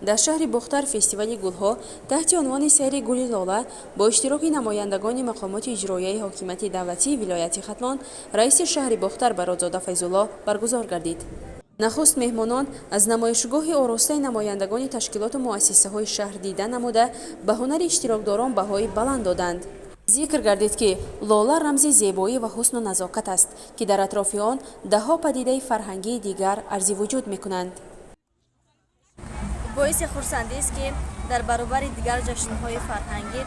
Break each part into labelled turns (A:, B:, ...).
A: Дар шаҳри Бохтар фестивали гулҳо таҳти унвони «Сайри гули лола» бо иштироки намояндагони мақомоти иҷроияи ҳокимияти давлатии вилояти Хатлон, раиси шаҳри Бохтар Баротзода Файзулло баргузор гардид. Нахуст меҳмонон аз намоишгоҳи оростаи намояндагони ташкилоту муассисаҳои шаҳр дида намуда, ба ҳунари иштирокдорон баҳои баланд доданд. Зикр гардид, ки лола рамзи зебоӣ ва ҳусну назокат аст, ки дар атрофи он даҳҳо падидаи фарҳангии дигар арзи вуҷуд мекунанд.
B: Боиси хурсандист, ки дар баробари дигар ҷашнҳои фарҳангӣ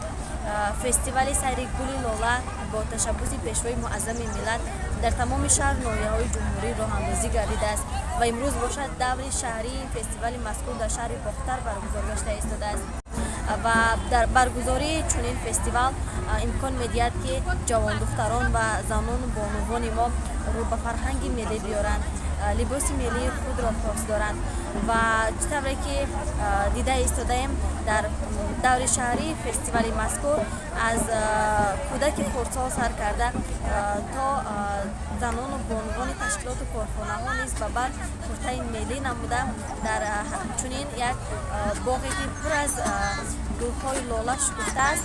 B: фестивали «Сайри гули лола» бо ташаббуси Пешвои муаззами миллат дар тамоми шаҳру ноҳияҳои ҷумҳурӣ роҳандозӣ гардидааст ва имрӯз бошад, даври шаҳрии фестивали мазкур дар шаҳри Бохтар баргузор гашта истодааст. Ва дар баргузории чунин фестивал имкон медиҳад, ки ҷавондухтарон ва занону бонувони мо рӯ ба фарҳанги миллӣ биёранд, либоси миллии худро пос доранд. Ва чӣ тавре ки дида истодаем, дар даври шаҳрии фестивали мазкур аз кӯдаки хурдсол сар карда то занону бонувони ташкилоту корхонаҳо низ ба бар куртаи миллӣ намуда, дар чунин як боғе, ки пур аз гулҳои лола шукуфтааст,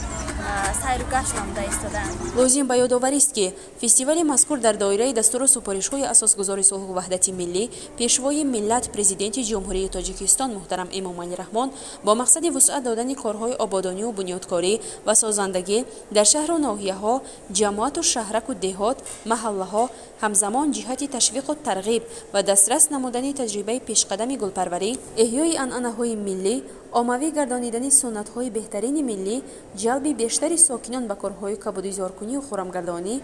B: сайру гашт намуда истодаанд.
A: Лозим ба ёдоварист, ки фестивали мазкур дар доираи дастуру супоришҳои Асосгузори сулҳу ваҳдати миллӣ, Пешвои миллат, Президенти Ҷумҳурии Тоҷикистон муҳтарам Эмомалӣ Раҳмон бо мақсади вусъат додани корҳои ободонию бунёдкорӣ ва созандагӣ дар шаҳру ноҳияҳо, ҷамоату шаҳраку деҳот, маҳаллаҳо, ҳамзамон ҷиҳати ташвиқу тарғиб ва дастрас намудани таҷрибаи пешқадами гулпарварӣ, эҳёи анъанаҳои миллӣ, оммавӣ гардонидани суннатҳои беҳтарини миллӣ, ҷалби бештари сокинон ба корҳои кабудизоркунию хуррамгардонӣ,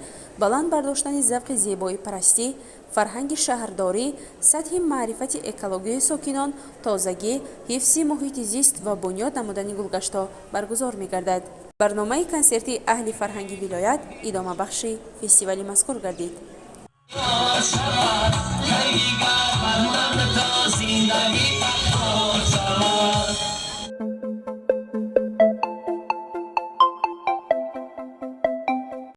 A: баланд бардоштани завқи зебоипарастӣ, фарҳанги шаҳрдорӣ, сатҳи маърифати экологии сокинон, тозагӣ, ҳифзи муҳити зист ва бунёд намудани гулгаштҳо баргузор мегардад. Барномаи консертии аҳли фарҳанги вилоят идомабахши фестивали мазкур гардид.